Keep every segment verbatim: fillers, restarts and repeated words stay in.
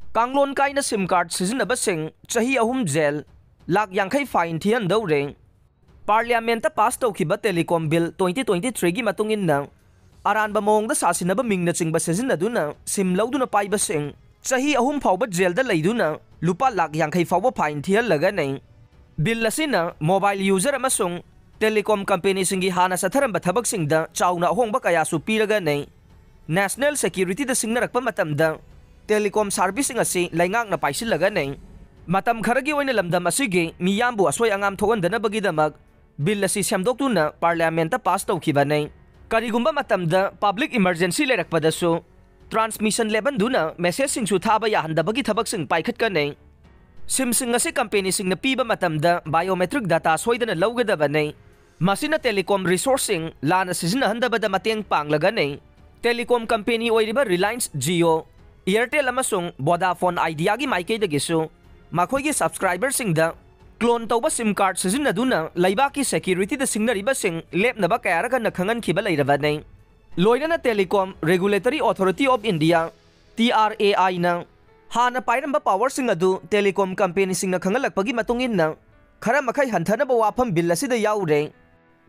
ꯀꯥꯡꯂꯣꯟ ꯀꯥꯏꯅ ꯁꯤꯝ ꯀꯥꯔꯗ ꯁꯤꯖꯤꯟꯅꯕꯁꯤꯡ ꯆꯍꯤ ꯑꯍꯨꯝ ꯖꯦꯜ, ꯂꯥꯛ ꯌꯥꯡꯈꯩ ꯐꯥꯏꯟ ꯊꯤꯍꯟꯗꯧꯔꯦ꯫ ꯄꯥꯔꯂꯤꯌꯥꯃꯦꯟꯠꯇ ꯄꯥꯁ ꯇꯧꯈꯤꯕ ꯇꯦꯂꯤꯀꯣꯝ ꯕꯤꯜ twenty twenty-threeꯒꯤ ꯃꯇꯨꯡ ꯏꯟꯅ ꯑꯔꯥꯟꯕ ꯃꯑꯣꯡꯗ ꯁꯥꯁꯤꯟꯅꯕ ꯃꯤꯡꯅꯆꯤꯡꯕ ꯁꯤꯖꯤꯟꯅꯗꯨꯅ ꯁꯤꯝ ꯂꯧꯗꯨꯅ ꯄꯥꯏꯕꯁꯤꯡ ꯆꯍꯤ ꯑꯍꯨꯝ ꯐꯥꯎꯕ ꯖꯦꯜꯗ ꯂꯩꯗꯨꯅ ꯂꯨꯄꯥ ꯂꯥꯛ ꯌꯥꯡꯈꯩ ꯐꯥꯎꯕ ꯐꯥꯏꯟ ꯊꯤꯍꯜꯂꯒꯅꯤ꯫ ꯕꯤꯜ ꯑꯁꯤꯅ ꯃꯣꯕꯥꯏꯜ ꯌꯨꯖꯔ ꯑꯃꯁꯨꯡ ꯇꯦꯂꯤꯀꯣꯝ ꯀꯝꯄꯦꯅꯤꯁꯤꯡꯒꯤ ꯍꯥꯟꯅ ꯆꯠꯊꯔꯝꯕ ꯊꯕꯛꯁꯤꯡꯗ ꯆꯥꯎꯅ ꯑꯍꯣꯡꯕ ꯀꯌꯥꯁꯨ ꯄꯤꯔꯒꯅꯤ꯫ ꯅꯦꯁꯅꯦꯜ ꯁꯦꯀ꯭ꯌꯨꯔꯤꯇꯤꯗ ꯁꯤꯡꯅꯔꯛꯄ ꯃꯇꯝꯗ ꯇꯦꯂꯤꯀꯣꯝ ꯁꯥꯔꯚꯤꯁꯁꯤꯡ ꯑꯁꯤ ꯂꯩꯉꯥꯛꯅ ꯄꯥꯏꯁꯤꯜꯂꯒꯅꯤ꯫ ꯃꯇꯝ ꯈꯔꯒꯤ ꯑꯣꯏꯅ ꯂꯝꯗꯝ ꯑꯁꯤꯒꯤ ꯃꯤꯌꯥꯝꯕꯨ ꯑꯁꯣꯏ ꯑꯉꯥꯝ ꯊꯣꯛꯍꯟꯗꯅꯕꯒꯤꯗꯃꯛ ꯕꯤꯜ ꯑꯁꯤ ꯁꯦꯝꯗꯣꯛꯇꯨꯅ ꯄꯥꯔꯂꯤꯌꯥꯃꯦꯟꯠꯇ ꯄꯥꯁ ꯇꯧꯈꯤꯕꯅꯤ꯫ ꯀꯔꯤꯒꯨꯝꯕ ꯃꯇꯝꯗ ꯄꯕ꯭ꯂꯤꯛ ꯏꯃꯔꯖꯦꯟꯁꯤ ꯂꯩꯔꯛꯄꯗꯁꯨ ꯇ꯭ꯔꯥꯟꯁꯃꯤꯁꯟ ꯂꯦꯞꯍꯟꯗꯨꯅ ꯃꯦꯁꯦꯖꯁꯤꯡꯁꯨ ꯊꯥꯕ ꯌꯥꯍꯟꯗꯕꯒꯤ ꯊꯕꯛꯁꯤꯡ ꯄꯥꯏꯈꯠꯀꯅꯤ꯫ ꯁꯤꯝꯁꯤꯡ ꯑꯁꯤ ꯀꯝꯄꯦꯅꯤꯁꯤꯡꯅ ꯄꯤꯕ ꯃꯇꯝꯗ ꯕꯥꯏꯑꯣꯃꯦꯇ꯭ꯔꯤꯛ ꯗꯥꯇꯥ ꯁꯣꯏꯗꯅ ꯂꯧꯒꯗꯕꯅꯤ꯫ ꯃꯁꯤꯅ ꯇꯦꯂꯤꯀꯣꯝ ꯔꯤꯁꯣꯔꯁꯁꯤꯡ ꯂꯥꯟꯅ ꯁꯤꯖꯤꯟꯅꯍꯟꯗꯕꯗ ꯃꯇꯦꯡ ꯄꯥꯡꯂꯒꯅꯤ꯫ ꯇꯦꯂꯤꯀꯣꯝ ꯀꯝꯄꯦꯅꯤ ꯑꯣꯏꯔꯤꯕ ꯔꯤꯂꯥꯌꯟꯁ ꯖꯤꯑꯣ, ꯑꯦꯌꯔꯇꯦꯜ ꯑꯃꯁꯨꯡ ꯚꯣꯗꯥꯐꯣꯟ ꯑꯥꯏꯗꯤꯌꯥꯒꯤ ꯃꯥꯏꯀꯩꯗꯒꯤꯁꯨ ꯃꯈꯣꯏꯒꯤ ꯁꯕꯁꯀ꯭ꯔꯥꯏꯕꯔꯁꯤꯡꯗ ꯀ꯭ꯂꯣꯟ ꯇꯧꯕ ꯁꯤꯝ ꯀꯥꯔꯗ ꯁꯤꯖꯤꯟꯅꯗꯨꯅ ꯂꯩꯕꯥꯛꯀꯤ ꯁꯦꯀ꯭ꯌꯨꯔꯤꯇꯤꯗ ꯁꯤꯡꯅꯔꯤꯕꯁꯤꯡ ꯂꯦꯞꯅꯕ ꯀꯌꯥꯔꯛ ꯍꯟꯅ ꯈꯪꯍꯟꯈꯤꯕ ꯂꯩꯔꯕꯅꯤ꯫ ꯂꯣꯏꯅꯅ telecom regulatory authority of India, T R A ꯑꯥꯏꯅ ꯍꯥꯟꯅ ꯄꯥꯏꯔꯝꯕ ꯄꯥꯋꯔꯁꯤꯡ ꯑꯗꯨ ꯇꯦꯂꯤꯀꯣꯝ ꯀꯝꯄꯦꯅꯤꯁꯤꯡꯅ ꯈꯪꯍꯜꯂꯛꯄꯒꯤ ꯃꯇꯨꯡ ꯏꯟꯅ ꯈꯔ ꯃꯈꯩ ꯍꯟꯊꯅꯕ ꯋꯥꯐꯝ ꯕꯤꯜ ꯑꯁꯤꯗ ꯌꯥꯎꯔꯦ꯫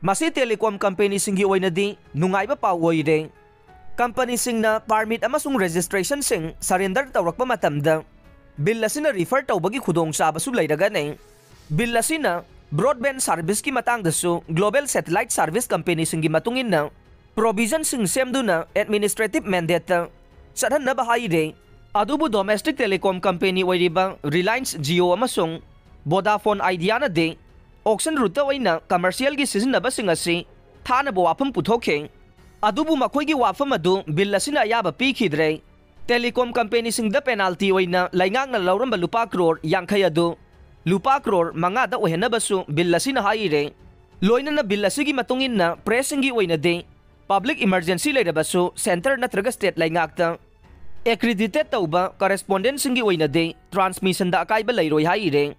ꯃꯁꯤ ꯇꯦꯂꯤꯀꯣꯝ ꯀꯝꯄꯦꯅꯤꯁꯤꯡꯒꯤ ꯑꯣꯏꯅꯗꯤ ꯅꯨꯡꯉꯥꯏꯕ ꯄꯥꯎ ꯑꯣꯏꯔꯦ꯫ ꯀꯝꯄꯅꯤꯁꯤꯡꯅ ꯄꯥꯔꯃꯤꯠ ꯑꯃꯁꯨꯡ ꯔꯦꯖꯤꯁꯇ꯭ꯔꯦꯁꯟꯁꯤꯡ ꯁꯔꯦꯟꯗꯔ ꯇꯧꯔꯛꯄ ꯃꯇꯝꯗ ꯕꯤꯜ ꯑꯁꯤꯅ ꯔꯤꯐꯔ ꯇꯧꯕꯒꯤ ꯈꯨꯗꯣꯡꯆꯥꯕꯁꯨ ꯂꯩꯔꯒꯅꯤ꯫ ꯕꯤꯜ ꯑꯁꯤꯅ ꯕ꯭ꯔꯣꯗꯕꯦꯟ ꯁꯥꯔꯚꯤꯁꯀꯤ ꯃꯇꯥꯡꯗꯁꯨ ꯒ꯭ꯂꯣꯕꯦꯜ ꯁꯦꯇꯦꯂꯥꯏꯠ ꯁꯥꯔꯚꯤꯁ ꯀꯝꯄꯦꯅꯤꯁꯤꯡꯒꯤ ꯃꯇꯨꯡ ꯏꯟꯅ ꯄ꯭ꯔꯣꯚꯤꯖꯟꯁꯤꯡ ꯁꯦꯝꯗꯨꯅ ꯑꯦꯗꯃꯤꯅꯤꯁꯇ꯭ꯔꯦꯇꯤꯚ ꯃꯦꯟꯗꯦꯠꯇ ꯆꯠꯍꯟꯅꯕ ꯍꯥꯏꯔꯦ꯫ ꯑꯗꯨꯕꯨ ꯗꯣꯃꯦꯁꯇꯤꯛ ꯇꯦꯂꯤꯀꯣꯝ ꯀꯝꯄꯦꯅꯤ ꯑꯣꯏꯔꯤꯕ ꯔꯤꯂꯥꯌꯟꯁ ꯖꯤꯑꯣ ꯑꯃꯁꯨꯡ ꯚꯣꯗꯥꯐꯣꯟ ꯑꯥꯏꯗꯤꯌꯥꯅꯗꯤ ꯑꯣꯛꯁꯟ ꯔꯨꯠꯇ ꯑꯣꯏꯅ ꯀꯃꯔꯁꯤꯌꯦꯜꯒꯤ ꯁꯤꯖꯤꯟꯅꯕꯁꯤꯡ ꯑꯁꯤ ꯊꯥꯅꯕ ꯋꯥꯐꯝ ꯄꯨꯊꯣꯛꯈꯤ꯫ ꯑꯗꯨꯕꯨ ꯃꯈꯣꯏꯒꯤ ꯋꯥꯐꯝ ꯑꯗꯨ ꯕꯤꯜ ꯑꯁꯤꯅ ꯑꯌꯥꯕ ꯄꯤꯈꯤꯗ꯭ꯔꯦ꯫ ꯇꯦꯂꯤꯀꯣꯝ ꯀꯝꯄꯦꯅꯤꯁꯤꯡꯗ ꯄꯦꯅꯥꯜꯇꯤ ꯑꯣꯏꯅ ꯂꯩꯉꯥꯛꯅ ꯂꯧꯔꯝꯕ ꯂꯨꯄꯥ ꯀ꯭ꯔꯣꯔ ꯌꯥꯡꯈꯩ ꯑꯗꯨ ꯂꯨꯄꯥ ꯀ꯭ꯔꯣꯔ ꯃꯉꯥꯗ ꯑꯣꯏꯍꯟꯅꯕꯁꯨ ꯕꯤꯜ ꯑꯁꯤꯅ ꯍꯥꯏꯔꯦ꯫ ꯂꯣꯏꯅꯅ ꯕꯤꯜ ꯑꯁꯤꯒꯤ ꯃꯇꯨꯡ ꯏꯟꯅ ꯄ꯭ꯔꯦꯁꯁꯤꯡꯒꯤ ꯑꯣꯏꯅꯗꯤ ꯄꯕ꯭ꯂꯤꯛ ꯏꯃꯔꯖꯦꯟꯁꯤ ꯂꯩꯔꯕꯁꯨ ꯁꯦꯟꯇꯔ ꯅꯠꯇ꯭ꯔꯒ ꯁ꯭ꯇꯦꯠ ꯂꯩꯉꯥꯛꯇ ꯑꯦꯀ꯭ꯔꯤꯗꯤꯇꯦꯠ ꯇꯧꯕ ꯀꯔꯦꯁꯄꯣꯟꯗꯦꯟꯁꯤꯡꯒꯤ ꯑꯣꯏꯅꯗꯤ ꯇ꯭ꯔꯥꯟꯁꯃꯤꯁꯟꯗ ꯑꯀꯥꯏꯕ ꯂꯩꯔꯣꯏ ꯍꯥꯏꯔꯦ꯫